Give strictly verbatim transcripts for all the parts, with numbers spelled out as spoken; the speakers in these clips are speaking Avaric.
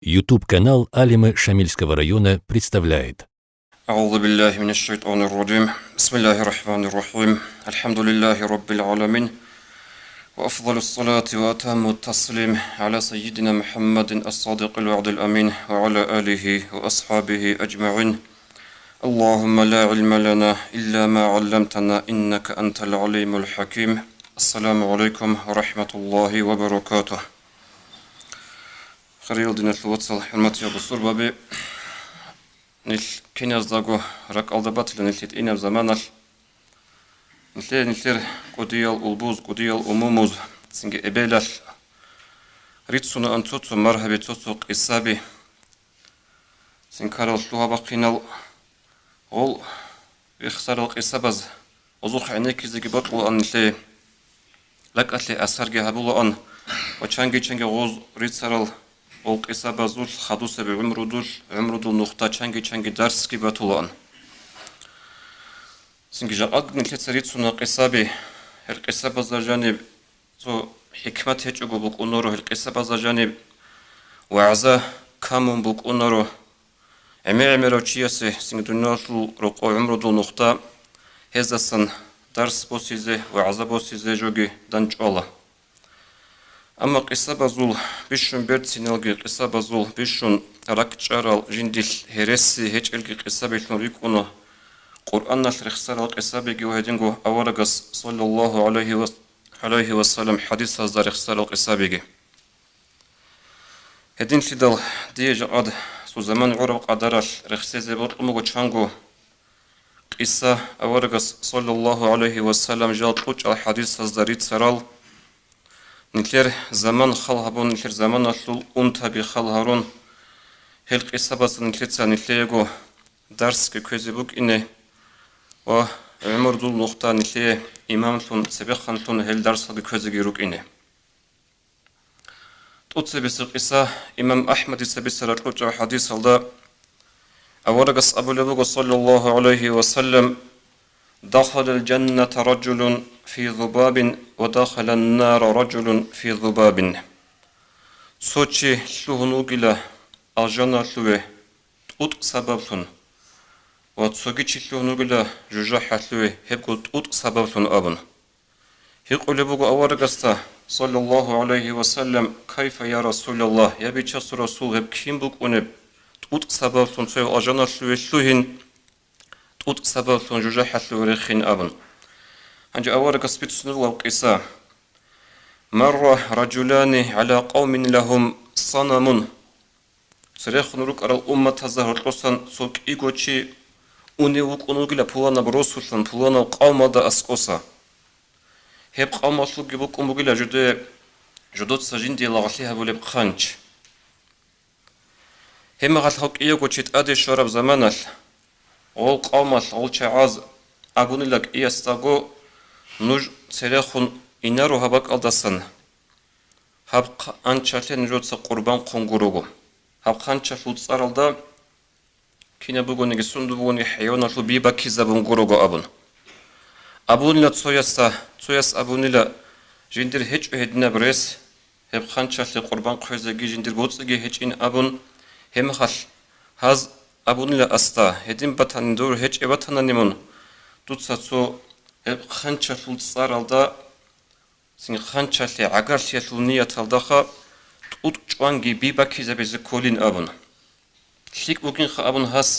YouTube-канал Алимы Шамильского района представляет. أعوذ بالله من الشيطان الرجيم. بسم الله الرحمن الرحيم. الحمد لله رب العالمين. وأفضل الصلاة وأتم التسليم على سيدنا محمد الصادق الوعد الأمين وعلى آله وأصحابه أجمعين. اللهم لا علم لنا إلا ما علمتنا إنك أنت العليم الحكيم. السلام عليكم ورحمة الله وبركاته. Хириял диналъул вацал, хӀурматиял бусурбаби, нилъ киназдаго ракӀалда батила нилъ гьитӀинаб заманалъ. Нилъер, нилъер кӀудиял улбуз, кӀудиял умумуз, цинги эбелалъ рицунаан цо-цо маргьаби, цо-цо къисаби. Цинги ккарал лъугьа-бахъинал гъол рехсарал къисабаз гъозухъ гӀенеккизеги бокьулаан нилъее, ракӀалъе асарги гьабулаан ва чанги-чанги гъоз рицарал гъол къисабазулъ хадусеб гӀумрудулъ, гӀумрудул нухда чанги-чанги дарсги батулаан. Цинги жакъаги нилъеца рицуна къисаби, гьел къисабазда жаниб цо хӀикмат гьечӀого букӀунаро, гьел къисабазда жаниб вагӀза камун букӀунаро. ГӀемер-гӀемерав чиясе цинги дуниялалъул рокъов гӀумрудул нухда гьездасан дарс босизе, вагӀза босизе жоги данчӀвала. Амма къисабазул бищун берциналги, къисабазул бищун ракӀчӀарал, жиндилъ гьереси гьечӀелги къисабилъун рикӀкӀуна Къуръаналъ рехсарал къисабиги ва гьединго аварагас, саллаллагьу гӀалайгьи ва, гӀалайгьи вассалам, хӀадисазда рехсарал къисабиги. Гьединлъидал дие жакъад цо заман гӀураб къадаралъ рехсезе бокьун буго чанго къиса, аварагас, саллаллагьу гӀалайгьи вассалам, жал кьучӀал хӀадисазда рицарал. Нилъер заман хал гьабун, нилъер заманалъул унтаби хал гьарун, гьел къисабазда нилъеца нилъеего дарсги кквезе букӀине ва гӀумрудул нухда нилъее имамлъун, цебеханлъун гьел дарсалги кквезеги рукӀине. ТӀоцебесеб къиса. Имам АхӀмадица бицараб кьучӀаб хӀадисалда аварагас абулеб буго, саллаллагьу гӀалайгьи вассалам: «Дахалал жанната ражулун фи зубабин ва дахалан нара ражулун фи зубабин». Цо чи лъугьун вугила алжаналъуве тӀутӀ сабаблъун ва цоги чи лъугьун вугила жужахӀалъуве гьебго тӀутӀ сабаблъун абун. Гьикъулеб буго аварагасда, саллаллагьу гӀалайгьи вассалам: «Кайфа, я Расулаллагь, я Бичасул Расул, гьеб кин букӀунеб? ТӀутӀ сабаблъун цояв алжаналъуве лъугьин, тӀутӀ сабаблъун жужахӀалъуве рехин», — абун. Гьанже аварагас бицунеб буго гьаб къиса: «Марра ражулани гӀала къавмин лагьум санамун». Церехун рукӀарал умматазда гьоркьосан цо кӀиго чи унев вукӀун вугила пуланаб росулъан, пуланав къавмалда аскӀоса. Гьеб къавмалъулги букӀун бугила жуде-, жудоца жиндие лагълъи гьабулеб хъанч. Гьебмехалъ гьав кӀиявго чи тӀаде щвараб заманалъ, гъол къавмалъ, гъол чагӀаз абунила кӀиясдаго: «Нуж церехун инаро гьаб бакӀалдасан, гьаб хъанчалъе нужеца къурбан хъун гурого». Гьаб хъанчалъул цӀаралда кинаб бугониги, сундул бугониги хӀайваналъул би баккизабун гурого абун. Абунила цоясда, цояс абунила жиндир гьечӀо гьединаб рес, гьеб хъанчалъе къурбан хъвезеги жиндир боцӀиги гьечӀин абун, гьебмехалъ гьаз абунила асда, гьедин батани дур гьечӀеб батанани мун, дуца цо гьеб хъанчалъул цӀаралда Цин хъанчалъе гӀагарлъиялъул нияталдаха тӀутӀ чӀванги би баккизабизе кколин абун. ЛъикӀ бугинха абун гьас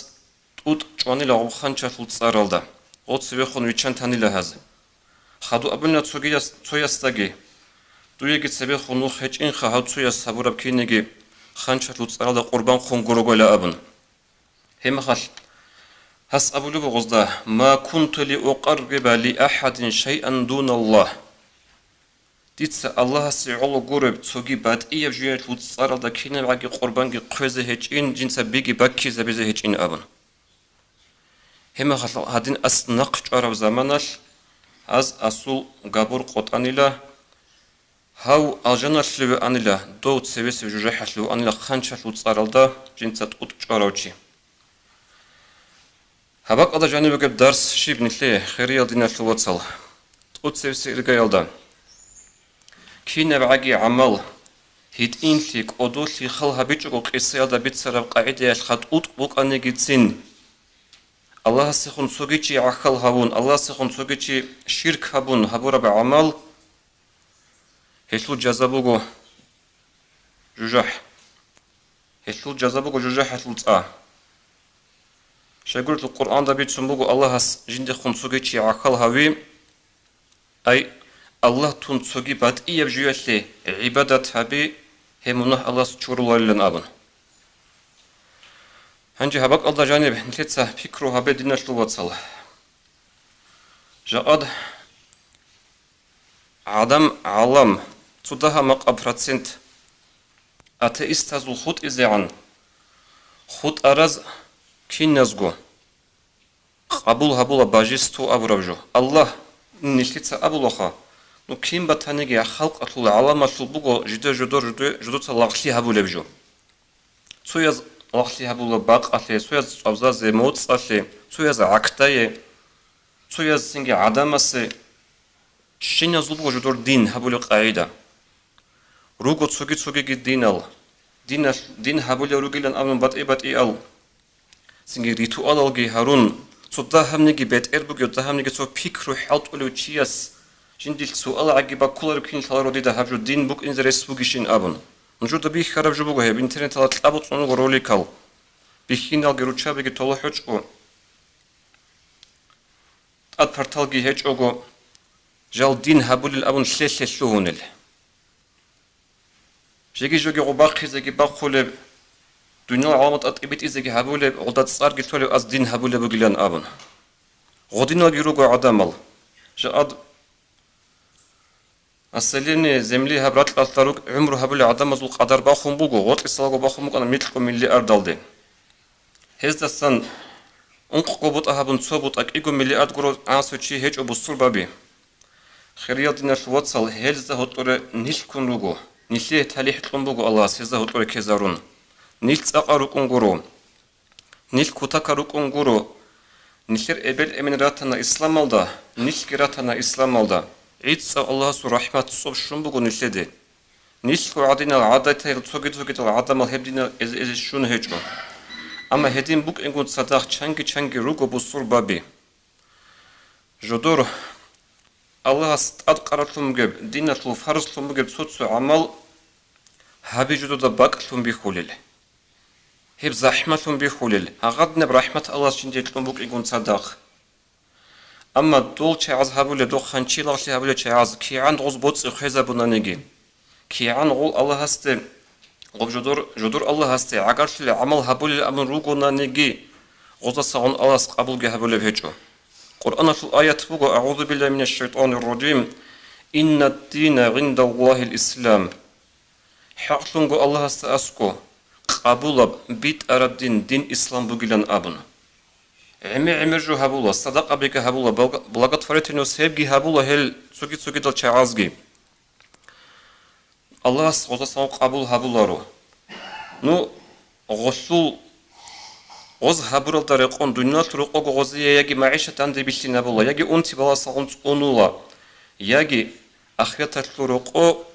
тӀутӀ чӀванила гъоб хъанчалъул цӀаралда, гъо цевехун виччан танила гьаз. Хадув абунила цогияс-, цоясдаги: «Дуеги цебехун нух гьечӀинха гьав цояс гьабураб кинеги хъанчалъул цӀаралда къурбан хъун гурогойла», — абун. Гьебмехалъ гьас абулеб бугозда: «Ма кунту ли укъарриба ли ахадин шайан дуналлагь». Дица Аллагьасе гӀоло гуреб цоги батӀияб жуялъул цӀаралда кинабгӀаги къурбанги хъвезе гьечӀин, жинца биги баккизабизе гьечӀин абун. Гьебмехалъ гьадин ас нахъ чӀвараб заманалъ гьаз асул габур къотӀанила, гьав алжаналъуве анила, дов цевесев жужахӀалъуве анила хъанчалъул цӀаралда жинца тӀутӀ чӀварав чи. Гьаб бакӀалда жаниб бугеб дарс щиб нилъее, хириял диналъул вацал? ТӀоцевесеб иргаялда. КинабгӀаги гӀамал, гьитӀинлъи, кӀодолъи хал гьабичӀого къисаялда бицараб къагӀидаялъ хатӀутӀ букӀанигицин, Аллагьасехун цоги чи гӀахьал гьавун, Аллагьасехун цоги чи ширк гьабун гьабураб гӀамал, гьелъул жаза буго жужахӀ. Гьелъул жаза буго жужахӀалъул цӀа. Щайгурелъул Къуръанда бицун буго Аллагьас жиндехун цоги чи гӀахьал гьави, ай, Аллагьтун цоги батӀияб жуялъе гӀибадат гьаби, гьеб мунагь Аллагьас чуруларилан абун. Гьанже гьаб бакӀалда жаниб нилъеца пикру гьабе, диналъул вацал. Жакъад гӀадам гӀалам цо дагьа-макъаб процент атеистазул хутӀизегӀан хутӀараз киназго къабул гьабула божество абураб жо. Аллагь нилъеца абулаха, ну, кин батаниги халкъалъул гӀаламалъул буго жидер жодор жодо-, жодоца лагълъи гьабулеб жо. Цояз лагълъи гьабула бакъалъе, цояз цӀвабзазе, моцӀалъе, цояз гӀакдае, цояз цинги гӀадамасе. Щиназул буго жодор дин гьабулеб къагӀида. Руго цоги-цогиги динал, диналъ-, дин гьабулел ругилан абун батӀи-батӀиял, цинги ритуалалги гьарун, цо дагьабниги бетӀер бугев, дагьабниги цо пикру хӀалтӀулев чияс жиндилъ суал гӀаги баккулареб кин лъаларо дида гьаб жо дин букӀине рес бугищин абун. Нужеда бихьараб жо буго гьеб, интернеталда кьабуцӀун руго роликал. Бихьиналги руччабиги толохӀочӀо, тӀад парталги гьечӀого, жал дин гьабулел абун лъе-лъе лъугьунел. Жеги-жоги гъо бахъизеги бахъулеб, дуниял гӀаламалда тӀибитӀизеги гьабулеб, гъолда цӀарги лъолеб аз дин гьабулеб бугилан абун. Гъодиналги руго гӀадамал. Жакъад население земли гьаб ракьалда рук-, гӀумру гьабулел гӀадамазул къадар бахун буго, гъоркьисалаго бахун букӀана микьго миллиардалде. Гьездасан ункъго бутӀа гьабун цо бутӀа кӀиго миллиард гуро гӀасу чи гьечӀо бусурбаби. Хириял диналъул вацал, гьелзда гьоркьоре нилъ ккун руго, нилъее талихӀ кьун буго Аллагьас гьезда гьоркьоре ккезарун. Нилъ цӀакъа рукӀун гуро. Нилъ кутакал рукӀун гуро. Нилъер эбел-эмен ратана исламалда, нилъги ратана исламалда. ГӀицӀав Аллагьасул рахӀмат цӀоб щун буго нилъеде. Нилъго гӀадинал гӀадатайил цоги-цогидал гӀадамал гьеб динал эз-, эзе щун гьечӀо. Амма гьедин букӀингун цадахъ чанги-чанги руго бусурбаби. Жодор Аллагьас тӀадкъараблъун бугеб, диналъул фарзлъун бугеб цо-цо гӀамал гьаби жодода бакӀлъун бихьулел. Гьеб захӀмалъун бихьулел, гьагъадинаб рахӀмат Аллагьас жинде кьун букӀингун цадахъ. Амма дол чагӀаз гьабулеб, дохъанчи лагълъи гьабулел чагӀаз кигӀан гъоз боцӀи хвезабунаниги, кигӀан гъол Аллагьасде, гъоб жодор, жодор Аллагьасде гӀагарлъулел гӀамал гьабулел абун ругонаниги, гъозасагъун Аллагьас къабулги гьабулеб гьечӀо. Къуръаналъул аят буго: «АгӀузу биллагьи минаш шайтанир ражим. Иннад-дина гӀиндаллагьил ислам». ХӀакълъунго Аллагьасда аскӀо, къабулаб, битӀараб дин, дин ислам бугилан абун. ГӀемер-гӀемер жо гьабула, садакъабиги гьабула, благ-, благотворительность гьебги гьабула гьел цоги-цогидал чагӀазги. Аллагьас гъозасагъун къабул гьабуларо. Ну, гъолъул, гъоз гьабуралда рекъон дуниялалъул рокъого гъозие яги магӀишат данде бихьинабула, яги унти баласагъун цӀунула, яги ахираталъул рокъо,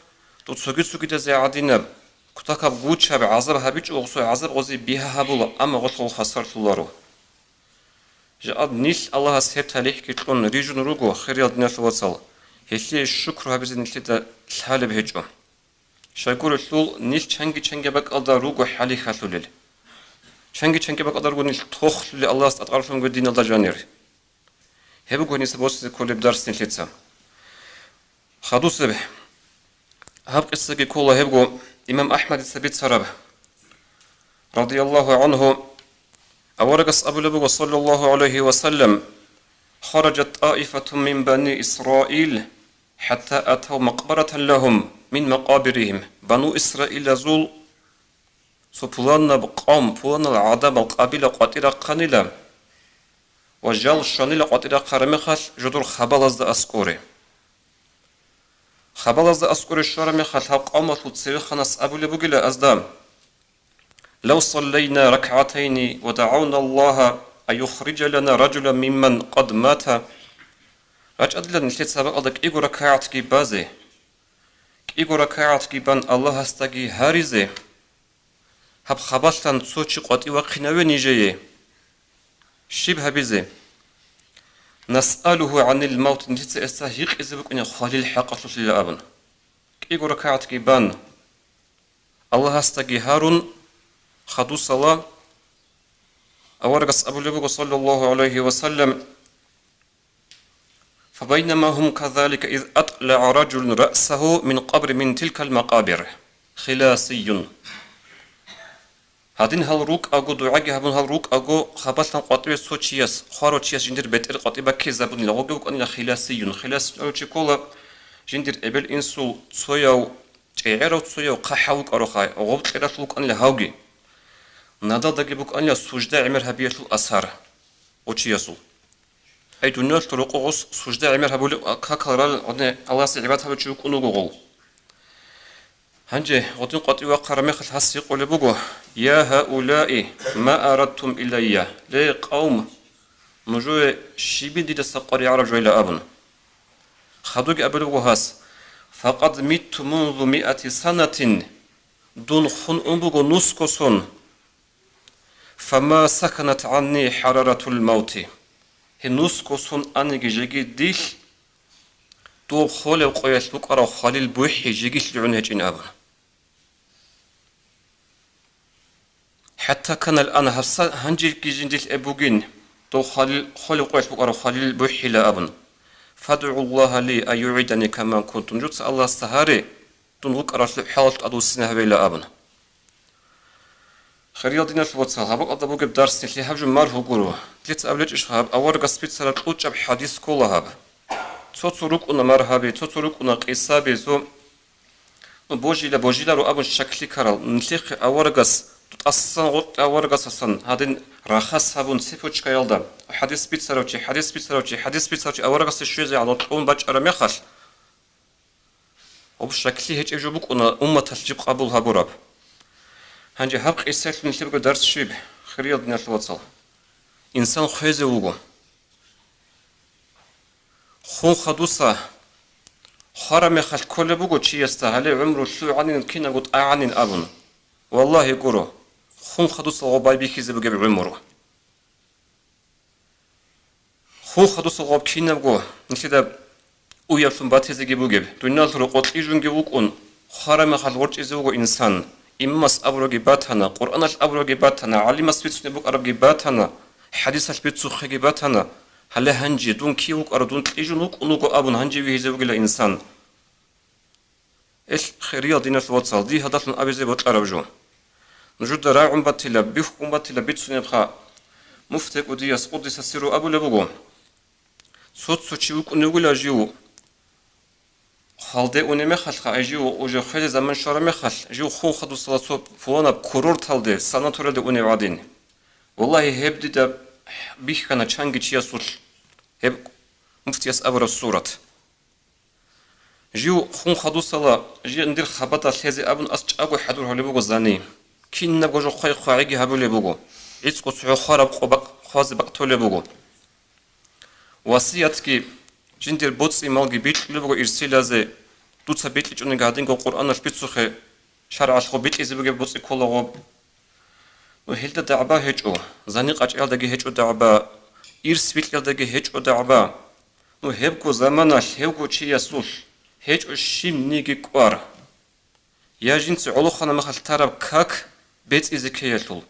тӀу цоги-цогидазе гӀадинаб, кутакаб гучаб гӀазаб гьабичӀого, гъосул гӀазаб гъозие бигьа гьабула, амма гъолъ гъов хасарлъуларо. Жакъад нилъ Аллагьас гьеб талихӀги кьун рижун руго, хириял диналъул вацал, гьелъие шукру гьабизе нилъеда лъалеб гьечӀо. Щайгурелъул нилъ чанги-чанги бакӀалда руго хӀалихьалъулел. Чанги-чанги бакӀалда руго нилъ тохлъулел Аллагьас тӀадкъараблъунго диналда жанир. Гьеб буго гьениса босизе кколеб дарс нилъеца. Хадусеб гьаб къисаги ккола гьебго имам АхӀмадица бицараб, радияллагьу гӀанху, аварагас абулеб буго, саллаллагьу гӀалайгьи ва саллам: «Хараджат тӀаифатун мин бани Исраил, хӀатта атав макъбаратан лагьум мин макъабиригьим». Бану Исраилазул цо пуланаб къавм, пуланал гӀадамал къабила къватӀир рахъанила ва жал щванила къватӀир рахъараб мехалъ жодор хабалазда аскӀоре. Хабалазда аскӀоре щвараб мехалъ гьаб къавмалъул цевеханас абулеб бугила азда: «Лав саллайна ракгӀатайни ва дагӀавна Аллагьа ан юхриджа лана раджулан мимман къад мата». РачӀадилан нилъеца гьаб бакӀалда кӀиго ракагӀатги базе. кӀиго ракагӀатги бан Аллагьасдаги гьаризе, гьаб хабалъан цо чи къватӀив вахъинаве нижее. Щиб гьабизе? «Насъалуху гӀанил мавт», нилъеца гьесда гьикъизе букӀине хвалил хӀакъалъулъила абун. КӀиго ракагӀатги бан, Аллагьасдаги гьарун, хадусала, аварагас абулеб буго, саллаллагьу гӀалайгьи ва саллам: «Фабайнама гьум казалика, из атӀлагӀа ражулун раъсагьу мин къабрин мин тилкал макъабир, хиласийюн». Гьадин гьал рукӀаго, дугӀаги гьабун гьал рукӀаго, хабалъан къватӀиве цо чияс, хварав чияс жиндир бетӀер къватӀи баккизабунила, гъоги вукӀанила хиласийюн. Хиласийюн чи ккола жиндир эбел-инсул цояв, чӀегӀерав цояв хъахӀав вукӀароха, гъоб кьералъ вукӀанила гьавги. Надалдаги букӀанила сужда гӀемер гьабиялъул асар гъо чиясул. Ай, дуниялалъул рокъо гъос сужда гӀемер гьабулеб какал рал гъодне Аллагьасе гӀибадат гьабичи вукӀун вуго гъов. Гьанже гъодин къватӀив вахъараб мехалъ гьас гьикъулеб буго: «Я гьаулаи, ма арадтум илайя, ле, къавм, нужее щибин дидаса къваригӀараб жойла?» абун. Хадуги абулеб буго гьас: «Факъад митту мунзу миати санатин, дун хун ун буго нусго сон». «Фама саканат гӀанни хӀараратул мавти». Гьенусго сон аниги жеги дилъ дов холев къоялъ букӀарав хвалил бухӀи жеги лъугӀун гьечӀин абун. «ХӀатта канал ана», гьабса гьанжеги жиндилъ эб бугин, дов хвалил, холев къоялъ букӀарав хвалил бухӀила абун. «ФадгӀуллагьа ли ан югӀидани кама кунту», нужеца Аллагьасда гьаре, дун вукӀаралъул хӀалалъ тӀадвуссине гьавейила абун. Хириял диналъул вацал, гьаб бакӀалда бугеб дарс нилъее гьаб жо маргьу гуро. Дица абулечӀищ гьаб, аварагас бицараб кьучӀаб хӀадис ккола гьаб. Цо-цо рукӀуна маргьаби, цо-цо рукӀуна къисаби, цо, ну, божила-божиларо абун щаклъи ккарал. Нилъехъе аварагас, тӀасан гъоркье аварагасасан гьадин рахас гьабун цепочкаялда, хӀадис бицарав чи, хӀадис бицарав чи, хӀадис бицарав чи аварагасде щвезе гӀадал кьун бачӀараб мехалъ, гьаб щаклъи гьечӀеб жо букӀуна умматалъ жиб къабул гьабураб. Гьанже гьаб къисаялъул нилъер бугеб дарс щиб, хириял диналъул вацал? Инсан хвезе вуго. Хун хадуса хвараб мехалъ кколеб буго чиясда, гьале гӀумру лъугӀанин, кинабго тӀагӀанин абун. Валлагьи гуро, хун хадуса гъоб байбихьизе бугеб гӀумру. Хун хадуса гъоб кинабго нилъеда уяблъун батизеги бугеб, дуниялалъул рокъо кьижунги вукӀун, хвараб мехалъ ворчӀизе вуго инсан, имамас абураги батана, Къуръаналъ абураги батана, гӀалимас бицунеб букӀарабги батана, хӀадисалъ бицухъеги батана, гьале гьанже дун кив вукӀарав, дун кьижун вукӀун вуго абун гьанже вихьизе вугила инсан. Эл, хириял диналъул вацал, дие гьадалъун абизе бокьараб жо. Нужеда рагӀун батила, бихьун батила бицунебха, муфтикӀудияс къуддиса сирругьу абулеб буго: цо-цо чи вукӀунев вугила жив хвалде унеб мехалъха, ай жив уже хвезе заман щвараб мехалъ, жив хун хадусала цо пуланаб курорталде, санаториялде унев гӀадин. Валлагьи, гьеб дида бихьана чанги чиясулъ гьеб муфтияс абураб сурат. Жив хун хадусала, жиндир хабада лъезе абун ас чӀаго хӀадур гьолеб буго зани. Кинабго жо хъвай-хъвагӀиги гьабулеб буго. ГӀицӀго цохӀо хвараб къо бакъ хъвазе бакъ толеб буго. Васиятги, жиндир боцӀи-малги бикьулеб буго ирсилазе, дуца бикьичӀониги гьадинго Къуръаналъ бицухъе, шаргӀалъго бикьизе бугеб боцӀи ккола гъоб. Ну, гьелда дагӀба гьечӀо, зани къачӀаялдаги гьечӀо дагӀба, ирс бикьиялдаги гьечӀо дагӀба. Ну, гьебго заманалъ гьевго чиясулъ гьечӀо щибниги кӀвар. Я жинца гӀолохъанаб мехалъ тараб как бецӀизе ккеялъул.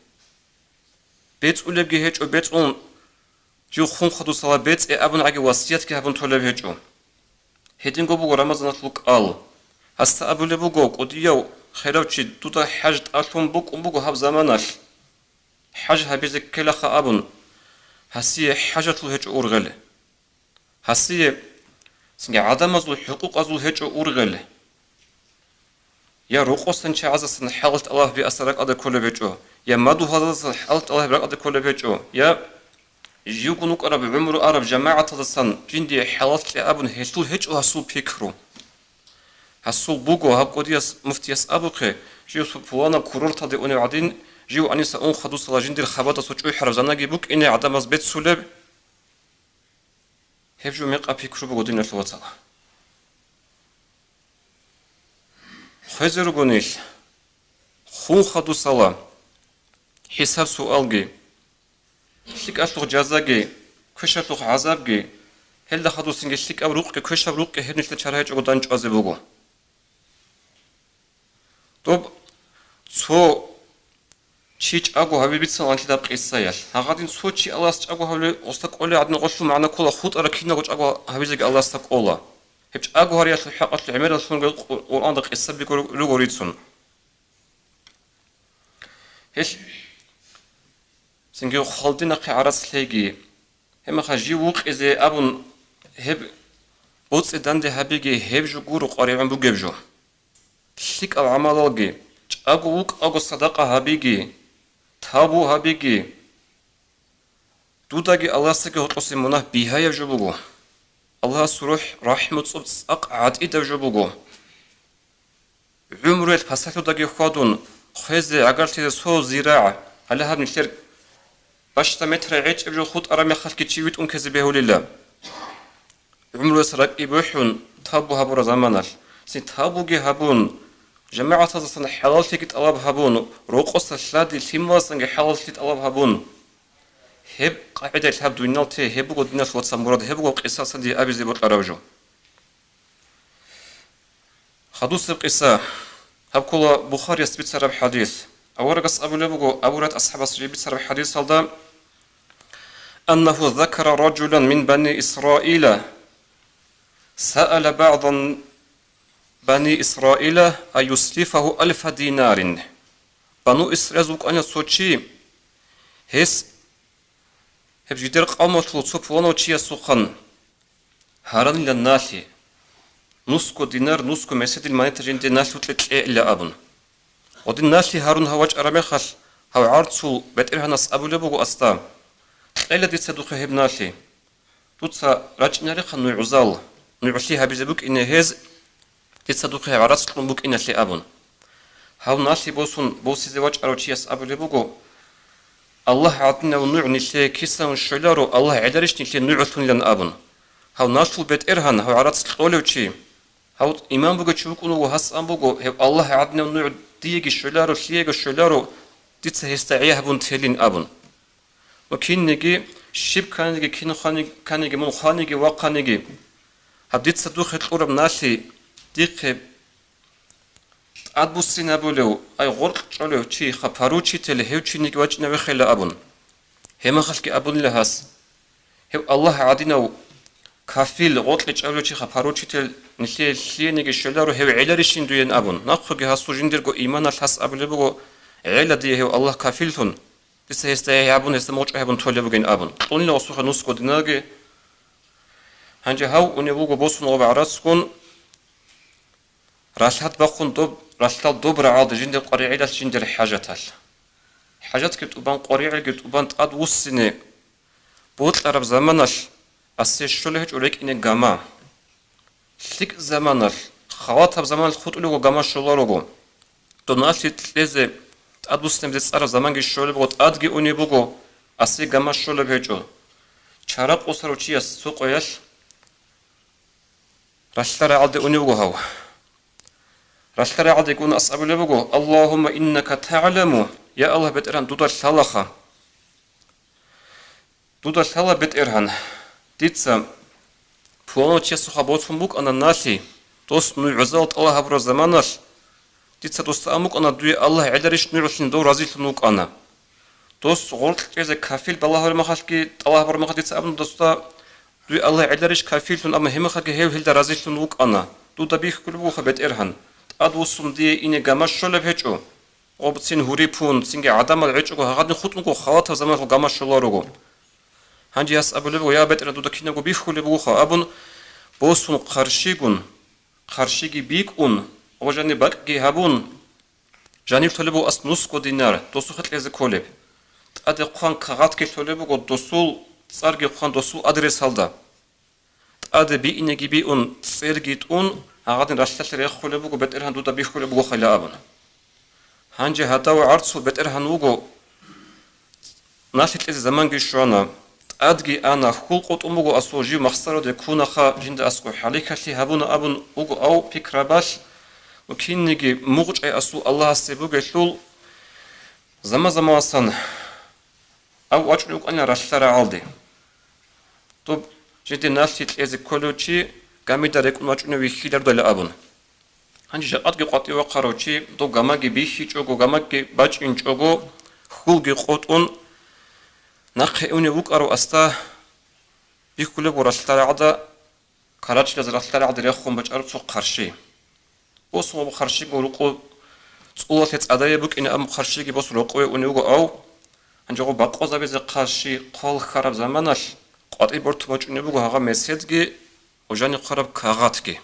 БецӀулебги гьечӀо, бецӀун жив хун хадусала бецӀе абун гӀаги васиятги гьабун толеб гьечӀо. Гьединго буго Рамазаналъул кӀал. Гьасда абулеб буго, кӀудияв херав чи, дуда хӀаж тӀалъун букӀун буго гьаб заманалъ. ХӀаж гьабизе ккелаха абун, гьасие хӀажалъул гьечӀо ургъел. Гьасие цинги гӀадамазул хӀукъукъазул гьечӀо ургъел. Я рокъосан чагӀазасан хӀалат Аллагь биаса ракӀалде кколеб гьечӀо, я мадугьалдасан хӀалат Аллагь ракӀалде кколеб гьечӀо, я живгун вукӀараб гӀумру араб жамагӀаталдасан жиндие хӀалат кье абун гьелъул гьечӀо гьасул пикру. Гьасул буго, гьаб кӀудияс муфтияс абухъе, жив пуланаб курорталде унев гӀадин, жив гьаниса ун хадусала жиндир хабада цо чӀухӀараб занаги букӀине гӀадамаз беццулеб. Гьеб жо мекъаб пикру буго, диналъул вацал. хвезе ругонил, хун хадусала, хӀисаб-суалги, лъикӀалъухъ жазаги, квешалъухъ гӀазабги, гьелда хадусинги лъикӀаб рукъги, квешаб рукъги гьеб нилъер чара гьечӀого дандчӀвазе буго. Доб цо чи чӀаго гьаби бицана анлъидаб къисаялъ. Гьагъадин цо чи Аллагьас чӀаго гьавле гъосда кӀолей гӀадин гъолъул магӀна ккола, хутӀараб киналго чӀаго гьавизеги Аллагьасда ккола. Гьеб чӀаго гьариялъул хӀакъалъулъ гӀемералъунги Къу-, Къуръанда къисаби руго рицун. Гьелъ цинги хвалдинахъе гӀарац лъеги. Гьебмехалъ жив вукъизе абун гьеб боцӀи данде гьабиги, гьеб жо гуро къваригӀун бугеб жо. ЛъикӀал гӀамалалги, чӀаго вукӀаго садакъа гьабиги, тавбу гьабиги, дудаги Аллагьасдаги гьоркьосе мунагь бигьаяб жо буго. Аллагьас рухӀ, рахӀму цӀоб цӀакъ гӀатӀидаб жо буго. ГӀумруялъ пасалъудаги хьвадун, хвезе, гӀагарлъизе цо зирагӀ, гьале гьаб нилъер бащда метра гӀечӀеб жо хутӀараб мехалъги чи витӀун ккезе бегьулила. ГӀумруялъ ракӀи бухӀун, тавбу гьабураб заманалъ, цин тавбуги гьабун, жамагӀатаздасан хӀалаллъиги тӀалаб гьабун, рокъоса лъади лъималасанги хӀалаллъи тӀалаб гьабун. Гьеб къагӀидаялъ гьаб дуниялалъе гьеб буго диналъ вацал мурад, гьеб буго къисасан дие абизе бокьараб жо. Хадусеб къиса. Гьаб ккола Бухарияс бицараб хӀадис. Аварагас абулеб буго, Абу Гьурайрат асхӀабас жиб бицараб хӀадисалда, أنه ذكر رجلا من بني إسرائيل سأل بعض بني إسرائيل أن يسلفه ألف دينار. Бану Исраилаз вукӀана цо чи, гьес гьеб жидер къавмалъул цо пуланав чиясухъан гьаранила налъи, нусго динар, нусго меседил монета жинде налъукье кьейила абун. Гъодин налъи гьарун гьав вачӀараб мехалъ, гьав гӀарцул бетӀергьанас абулеб буго асда, кьела дица духъе гьеб налъи. Дуца рачӀинарехъа нугӀзал, нугӀлъи гьабизе букӀине гьез, дица духъе гӀарац кьун букӀиналъе абун. Гьав налъи босун босизе вачӀарав чияс абулеб буго, Аллагь гӀадинав нугӀ нилъее кисавун щвеларо, Аллагь гӀеларищ нилъее нугӀлъунилан абун. Гьав налъул бетӀергьан, гьав гӀарац кьолев чи, гьав иман бугев чи вукӀун вуго, гьас ан буго, гьев Аллагь гӀадинав нугӀ диеги щвеларо, лъиего щвеларо, дица гьесда гӀей гьабун телин абун. Ва кинниги, щиб кканиги, кин хвани-, кканиги, мун хваниги, вахъаниги, гьаб дица духъе кьураб налъи дихъе тӀадбуссинабулев, ай гъоркь чӀолев чи, хъа поручитель, гьев чиниги вачӀинавехъила абун. Гьебмехалъги абунила гьас, гьев Аллагь гӀадинав кафил, гъоркье чӀолев чи, хъа поручитель, нилъее лъиениги щвеларо, гьев гӀеларищин дуе абун. Нахъеги гьасул жиндирго иманалъ гьас абулеб буго, гӀела дие гьев Аллагь кафиллъун. Дица гьесда гьей гьабун, гьесда мугъчӀвай гьабун толеб бугин абун. Кьунила гъосухъе нусго динарги. Гьанже гьав унев вуго босун гъоб гӀарацгун, ралъад бахъун доб, ралъдал доб рагӀалде жиндир къваригӀелалъ жиндир хӀажаталъ. ХӀажатги тӀубан, къваригӀелги тӀубан тӀадвуссине бокьараб заманалъ асие щолеб гьечӀо рекӀине гама. ЛъикӀ заманалъ, халатаб заманалъ хутӀулего гама щоларого. Доналъи кьезе тӀадвуссинабизе цӀараб заманги щолеб буго, тӀадги унеб буго, асе гама щолеб гьечӀо. Чара къосарав чияс цо къоялъ ралъдал рагӀалде унев вуго гьав. Ралъдал рагӀалде ун ас абулеб буго: «Аллагьумма иннака та'ламу», я Аллагь, БетӀергьан, дуда лъалаха. Дуда лъала, БетӀергьан, дица пуланав чиясухъа босун букӀана налъи, дос нугӀзал тӀалаб гьабураб заманалъ, дица досда ан букӀана, дуе Аллагь гӀеларищ нугӀлъин дов разилъун вукӀана. Дос гъоркь кьезе кафил балагьураб махалъги, тӀалаб гьабураб махалъ дица абуна досда, дуе Аллагь гӀеларищ кафиллъун, амма гьебмахалъги гьев гьелда разилъун вукӀана. Дуда бихьулеб бугоха, БетӀергьан, тӀадвуссун дие ине гама щолеб гьечӀо. Гъоб цин гьури пун, цинги гӀадамал гӀечӀого гьагъадин хутӀунго халатаб заманалъ гама щоларого. Гьанже гьас абулеб буго: «Я БетӀергьан, дуда кинабго бихьулеб бугоха», — абун, босун хъарщигун, хъарщиги бикӀун, ва жаниб бакӀги гьабун, жанив лъолеб буго ас нусго динар, досухъе кьезе кколеб. ТӀаде хъван кагъатги лъолеб буго досул цӀарги хъван досул адресалда. ТӀаде биинеги биун, цӀерги тӀун, гьагъадин ралъдалъе рехулеб буго, БетӀергьан, дуда бихьулеб бугоха, ила абуна. Гьанже гьадав гӀарцул БетӀергьан вуго, налъи кьезе заманги щвана, тӀадги ана, хьул къотӀун буго асул, жив махсараде ккунаха, жинда аскӀо хӀалихьалъи гьабуна абун вуго, ав пикрабалъ Кинниги мугъчӀай асул Аллагьасде бугелъул, заман-заманасан ав вачӀунев вукӀана ралъдал рагӀалде. Доб жиде налъи кьезе кколев чи гамида рекӀун вачӀунев вихьилардайила абун. Гьанже жакъадги къватӀив вахъарав чи, дов гамаги бихьичӀого, гамаги бачӀинчӀого, хьулги къотӀун, нахъе унев вукӀарав асда бихьулеб буго ралъдал рагӀалда, карачилаз ралъдал рагӀалде рехун бачӀараб цо хъарщи. Босун буго хъарщиго рукъу цӀулалъе цӀадае букӀине абун хъарщиги босун рокъове унев вуго ав. Гьанже гъо бакъвазабизе хъарщи хъвал хьараб заманалъ къватӀиб бортун бачӀунеб буго гьагъа меседги, ужани хъвараб кагъатги.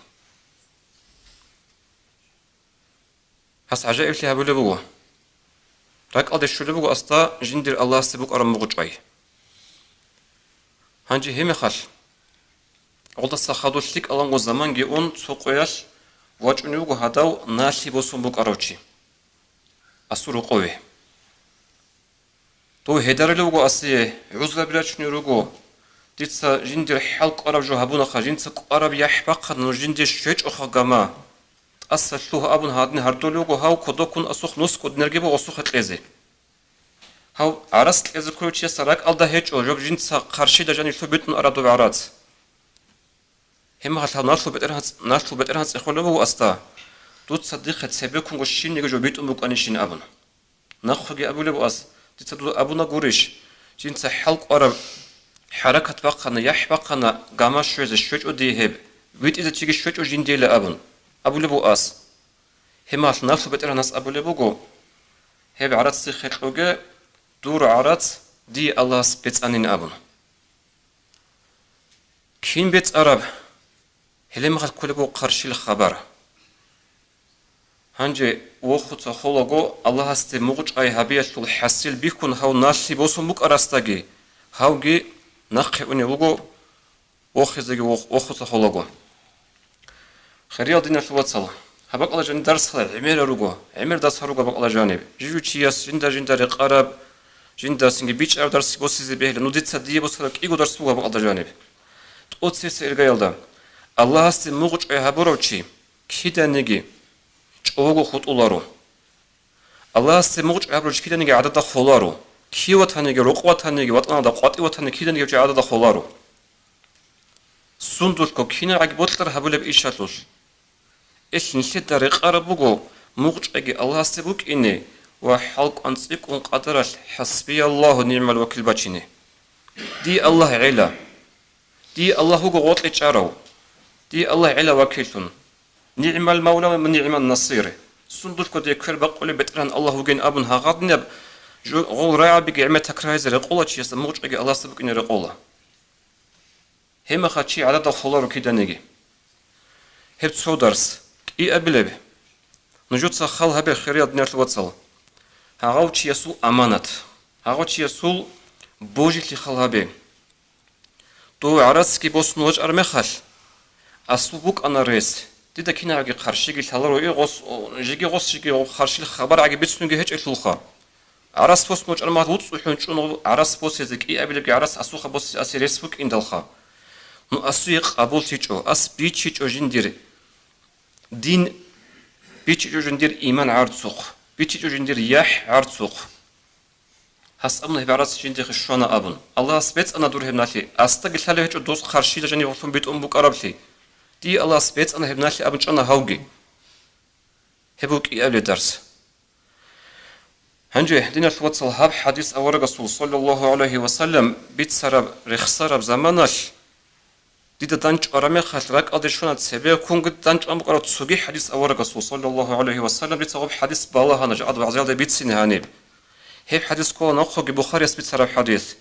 Гьас гӀажаиблъи гьабулеб буго. РакӀалде щолеб буго асда жиндир Аллагьасде букӀараб мугъчӀай. Гьанже гьеб мехалъ, гъолдаса хадур лъикӀаланго заманги ун, цо къоялъ вачӀунев вуго гьадав налъи босун букӀарав чи асул рокъове. Дов гьедарулев вуго асие, гӀузраби рачунел руго, дица жиндир хӀал кӀвараб жо гьабунаха, жинца кӀвараб яхӀ бахъана, нуж жинде щвечӀоха гама. ТӀаса лъугь абун гьадин гьардулев вуго гьав, кодоккун асухъ нусго динарги буго асухъе кьезе. Гьав гӀарац кьезе кколев чиясда ракӀалда гьечӀо, жоб жинца хъарщида жанив лъу битӀун араб доб гӀарац. Гьеб мехалъ гьав налъул бетӀергьанц-, налъул бетӀергьанцӀ цӀехолеб буго асда, дуца дихъе цебеккунго щибниги жо битӀун букӀанищин абун. Нахъеги абулеб буго ас, дица дуда абуна гурищ, жинца хӀал кӀвараб хӀаракат бахъана, яхӀ бахъана, гама щвезе щвечӀо дие гьеб, витӀизе чиги щвечӀо жиндиела абун, абулеб буго ас. Гьеб мехалъ налъул бетӀергьанас абулеб буго, гьеб гӀарац дихъе кьоге, дур гӀарац дие Аллагьас бецӀанин абун. Кин бецӀараб? Гьеле мехалъ кколеб буго хъарщил хабар. Гьанже вохуца холаго Аллагьасде мугъчӀай гьабиялъул хӀасил бихьун гьав налъи босун букӀарасдаги, гьавги нахъе унев вуго вохизеги вох-, вохуца холаго. Хириял диналъул вацал, гьаб бакӀалда жаниб дарсал гӀемерал руго, гӀемер дарсал руго гьаб бакӀалда жаниб. Жив чияс жинда-жинда рекъараб, жиндасинги бичӀчӀараб дарс босизе бегьила, ну дица дие босараб кӀиго дарс буго гьаб бакӀалда жаниб. ТӀоцебесеб иргаялда, Аллагьасде мугъчӀвай гьабурав чи киданиги чӀого хутӀуларо. Аллагьасде мугъчӀвай гьабурав чи киданиги гӀадада холаро. Кив ватаниги, рокъов ватаниги, ватӀаналда къватӀив ватаниги киданиги гьев чи гӀадада холаро. Сундулъго кинабгӀаги бокьараб гьабулеб ишалъулъ. Ил нилъеда рекъараб буго мугъчӀвайги Аллагьасде букӀине ва хӀалкӀван цӀикӀкӀун къадаралъ «ХӀасбияллагьу ва нигӀмал вакил» бачине. Дие Аллагь гӀела. Дие Аллагь вуго гъоркье чӀарав. Дие Аллагь гӀела вакиллъун. «НигӀмал мавла ва нигӀман насир». Сундулъго дие квер бакъулев БетӀергьан Аллагь вугин абун гьагъадинаб жо-, гъол рагӀабиги гӀемер такраризе рекъола чиясда, мугъчӀвайги Аллагьасда букӀине рекъола. Гьеб мехалъ чи гӀадада холаро киданиги. Гьеб цо дарс. КӀиабилеб. Нужеца хал гьабе, хириял диналъул вацал. Гьагъав чиясул аманат. Гьагъав чиясул божилъи хал гьабе. Дов гӀарацги босун вачӀар мехалъ, асул букӀана рес. Дида кинабгӀаги хъарщиги лъаларо, и гъос, о, жеги гъос, жеги гъо-, хъарщил хабаргӀаги бицунги гьечӀелъулха. ГӀарац босун вачӀараб мехалъ вуцӀцӀухӀун чӀун гӀарац босизе, кӀиабилебги гӀарац асухъа босизе асе рес букӀиндалха. Ну асуе къабуллъичӀо, ас бичичӀо жиндир дин, бичичӀо жиндир иман гӀарцухъ, бичичӀо жиндир яхӀ гӀарцухъ. Гьас абуна гьеб гӀарац жиндихъе щвана абун. Аллагьас бецӀана дур гьеб налъи, асдаги лъалеб гьечӀо дос хъарщила жанив гъолъун битӀун букӀараблъи. Дие Аллагьас бецӀана гьеб налъи абун чӀана гьавги. Гьеб буго кӀиабилеб дарс. Гьанже, диналъул вацал, гьаб хӀадис аварагасул, саллаллагьу гӀалайгьи ва саллам, бицараб, рехсараб заманалъ дида данчӀвараб мехалъ, ракӀалде щвана, цебеккунги данчӀван букӀараб цоги хӀадис аварагасул, саллаллагьу гӀалайгьи ва саллам, дица гьаб хӀадис балагьана жакъад вагӀзаялда бицине гьаниб. Гьеб хӀадис ккола нахъеги Бухарияс бицараб хӀадис.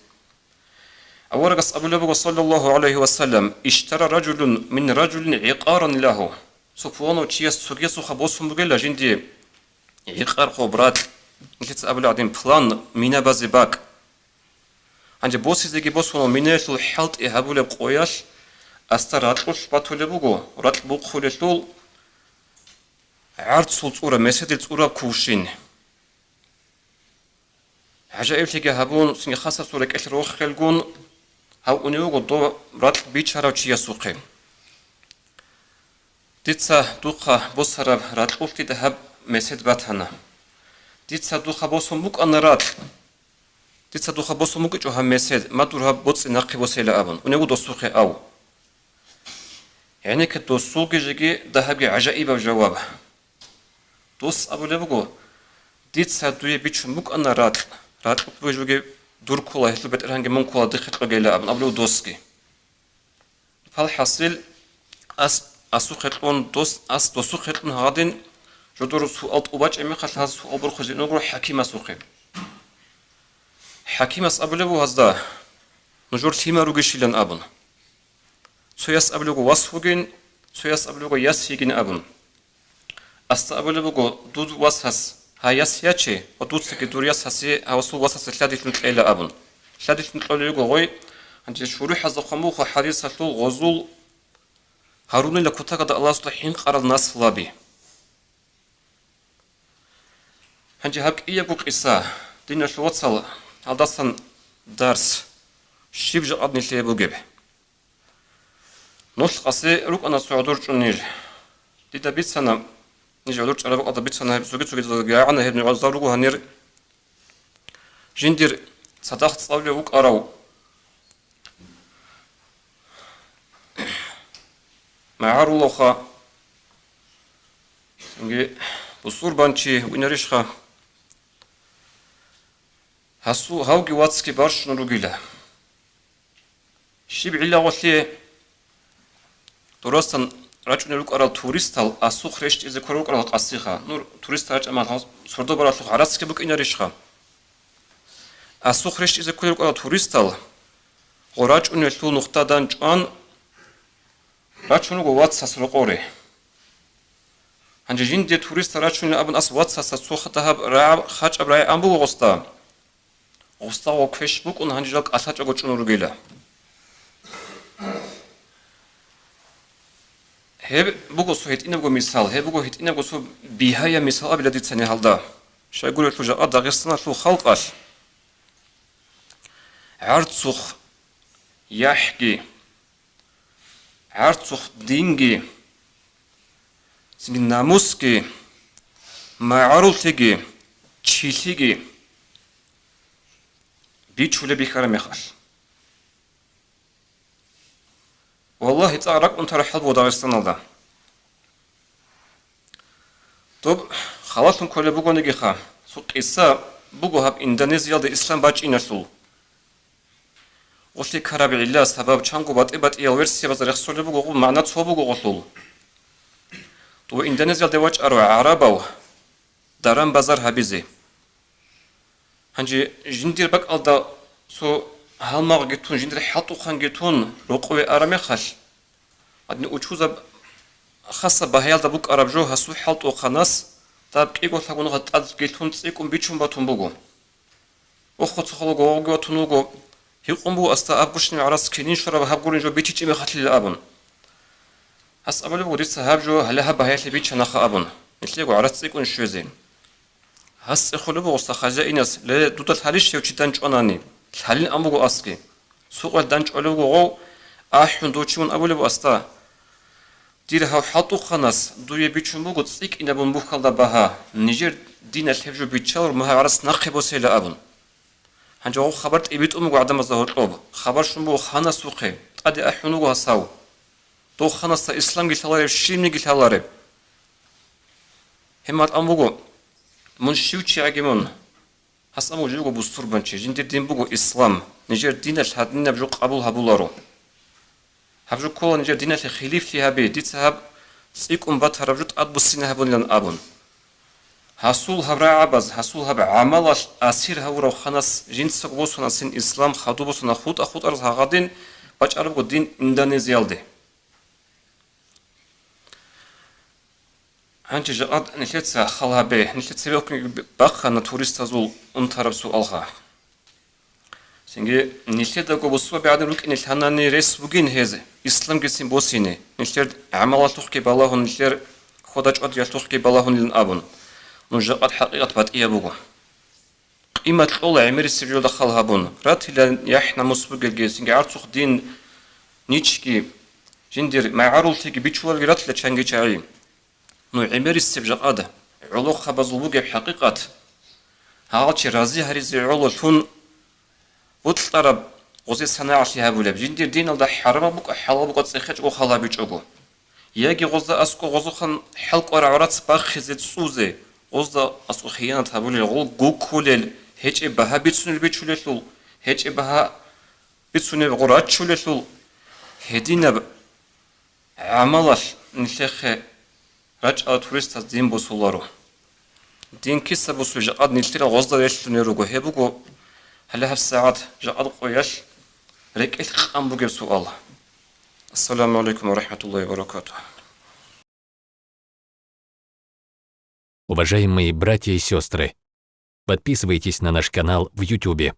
Аварагас абулеб буго, саллаллагьу гӀалайгьи ва саллам: «Иштара ражулун мин ражулин гӀикъаран лагьу». Цо пуланав чияс цогиясухъа босун бугела жинди гӀикъар, хъуб, ракь, нилъеца абулеб гӀадин, план, мина базе бакӀ. Гьанже босизеги босуна, минаялъул хӀалтӀи гьабулеб къоялъ асда ракьулъ батулеб буго, ракь бухъулелъул гӀарцул цӀура, меседил цӀураб кувшин. ГӀажаиблъиги гьабун, цинги хасасул рекӀелъ рохелгун, гьав унев вуго дов ракь бичарав чиясухъе. Дица духъа босараб ракьулъ дида гьаб месед батана. Дица духъа босун букӀана ракь. Дица духъа босун букӀичӀо гьаб месед, ма дур гьаб боцӀи нахъе босейила абун, унев вуго досухъе ав. ГӀенекке досулги жеги дагьабги гӀажаибаб жаваб. Дос абулеб буго: «Дица дуе бичун букӀана ракь, ракьулъ бугеб жоги дур ккола, гьелъул бетӀергьанги мун ккола, дихъе кьогейила», — абун абулев досги. Палхасил ас, асухъе кьун дос, ас досухъе кьун гьадин, жодор суал тӀубачӀеб мехалъ гьаз суал борхузе уногуро хӀакимасухъе. ХӀакимас абулеб буго гьазда: «Нужер лъимал ругищилан», — абун. Цояс абулеб буго: «Вас вугин», цояс абулеб буго: «Яс йигин», — абун. Асда абулеб буго: «Дуд васас гьа яс яче ва дуцаги дур яс гьасие, гьавасул васасе лъадилъун кьейила», — абун. Лъадилъун кьолей йиго гъой, гьанже шурухӀазда хъван буго хадисалъул гъозул гьарунила кутакада Аллагьасда хӀинкъарал наслаби. Гьанже гьаб кӀиябго къиса, диналъул вацал, гьалдасан дарс, щиб жакъад нилъее бугеб. Нолъ къасе рукӀана цо гӀодор чӀун ниж. Дида бицана, ниж гӀодор чӀараб бакӀалда бицана, гьеб цоги-цогидазда гӀагӀана гьеб нугӀазда руго гьанир жиндир цадахъ цӀалулев вукӀарав магӀарулавха, цинги бусурбанчи винарищха? Гьасу-, гьавги вацги барщун ругила. Щиб гӀиллагъулъе дурасан рачӀунел рукӀарал туристал асухъ рещтӀизе кколел рукӀарал къасиха. Ну, туристал рачӀамал гьав-, сордо баралъухъ гӀарацги букӀинарищха? Асухъ рещтӀизе кколел рукӀарал туристал гъо рачӀунелъул нухда данчӀван рачун руго вацас рокъоре. Гьанже жинде туристал рачунел абун ас вацасда цо хадагьаб рагӀаб хачӀаб рагӀи ан буго гъосда. Гъосда гъо квеш букӀун гьанже жал кӀалъачӀого чӀун ругила. Гьеб буго цо гьитӀинабго мисал, гьеб буго гьитӀинабго цо бигьаяб мисал абила дица нигьалда. Щайгурелъул жакъа Дагъистаналъул халкъалъ гӀарцухъ яхӀги, гӀарцухъ динги, цинги намусги, магӀаруллъиги, чилъиги бичулеб бихьараб мехалъ. Валлагьи, цӀакъ ракӀ унтараб хӀал буго Дагъистаналда. Доб халалъун кколеб бугонигиха, цо къиса буго гьаб Индонезиялда ислам бачӀиналъул. Гъулъи ккараб гӀилла, сабаб, чанго батӀи-батӀиял версиябазда рехсолеб буго, гъуб магӀна цо буго гъулъул. Дов Индонезиялде вачӀаро гӀарабав даран-базар гьабизе. Гьанже жиндир бакӀалда цо гьалмагъги тун, жиндир хӀалтӀухъанги тун, рокъове араб мехалъ, гьадин учузаб хасаб багьаялда букӀараб жо гьасул хӀалтӀухъанас даб кӀиго лъагӀунгъа тӀадги лъун цӀикӀкӀун бичун батун буго. Охо цохолаго гъовги ватун вуго, гьикъун буго асда абгощин гӀарац кинин щвараб гьаб гурин жо бичичӀеб мехалъила абун. Гьас абулеб буго, дица гьаб жо гьале гьаб багьаялъе бичанаха абун, нилъего гӀарац цӀикӀкӀун щвезе. Гьас цӀехолеб буго гъосда хозяинас, ле, дуда лъалищ гьев чи данчӀванани? Лъалин ан буго асги. Сукъел данчӀвалев вуго гъов, ахӀун дов чи вун абулеб асда: «Дир гьав хӀалтӀухъанас дуе бичун буго цӀикӀкӀинабун бухьалда багьа, нижер диналъ гьеб жо биччалур, магьа гӀарац нахъе босейила», — абун. Гьанже гъов хабар тӀибитӀун буго гӀадамазда гьоркьоб, хабар щун буго ханасухъе, тӀаде ахӀун вуго гьасав. Дов ханасда исламги лъалареб, щибниги лъалареб. Гьеб мал ан буго: «Мун щив чигӀаги мун». Гьас абун жив вуго бусурбанчи, жиндир дин буго ислам, нижер диналъ гьадинаб жо къабул гьабуларо. Гьаб жо ккола нижер диналъе хилифлъи гьаби, дица гьаб цӀикӀкӀун батараб жо тӀадбуссине гьабунилан абун. Гьасул гьаб рагӀабаз, гьасул гьаб гӀамалалъ асир гьавурав ханас жинцаго босунасин ислам хадуб босуна хутӀа-хутӀараз гьагъадин бачӀарабго дин Индонезиялде. Гьанже жакъад нилъеца хал гьабе, нилъеца цебе бахъана туристазул унтараб суалха. Цинги нилъедаго бусурбаби гӀадин рукӀине лъанани рес бугин гьез исламгицин босине, нилъер гӀамалалъухъги балагьун, нилъер хьода-чӀвадиялъухъги балагьунилан абун. Нуж жакъад хӀакъикъат батӀияб буго. Къимат кьола гӀемерисеб жоялда хал гьабун, ратила яхӀ-намус бугелги, цинги гӀарцухъ дин ничги, Жиндир магӀаруллъиги бичулалги ратила чанги чагӀи. Ну, гӀемерисеб жакъада гӀолохъабазул бугеб хӀакъикъат. Гьал чи рази гьаризе гӀололъун бутӀараб гъозе санагӀалъи гьабулеб, жиндир диналда хӀарамаб букӀа, хӀалал букӀа цӀехечӀого халабичӀого. Яги гъозда аскӀо гъозухъан хӀалкӀвараб гӀарац бахъизе цӀузе, гъозда аскӀо хиянат гьабулел, гъол гуккулел, гьечӀеб багьа бицунел бичулелъул, гьечӀеб багьа бицунеб гъо раччулелъул, гьединаб гӀамалалъ нилъехъе рачӀарал туристаз дин босуларо. Дин киса босуй жакъад нилъерал гъозда релълъунел руго, гьеб буго гьале гьабсагӀат жакъад къоялъ рекӀелъ къан бугеб суал. Ассаламу гӀалайкум ва рахӀматуллагьи ва баракатугь. Уважаемые братья и сестры, подписывайтесь на наш канал в Ютубе.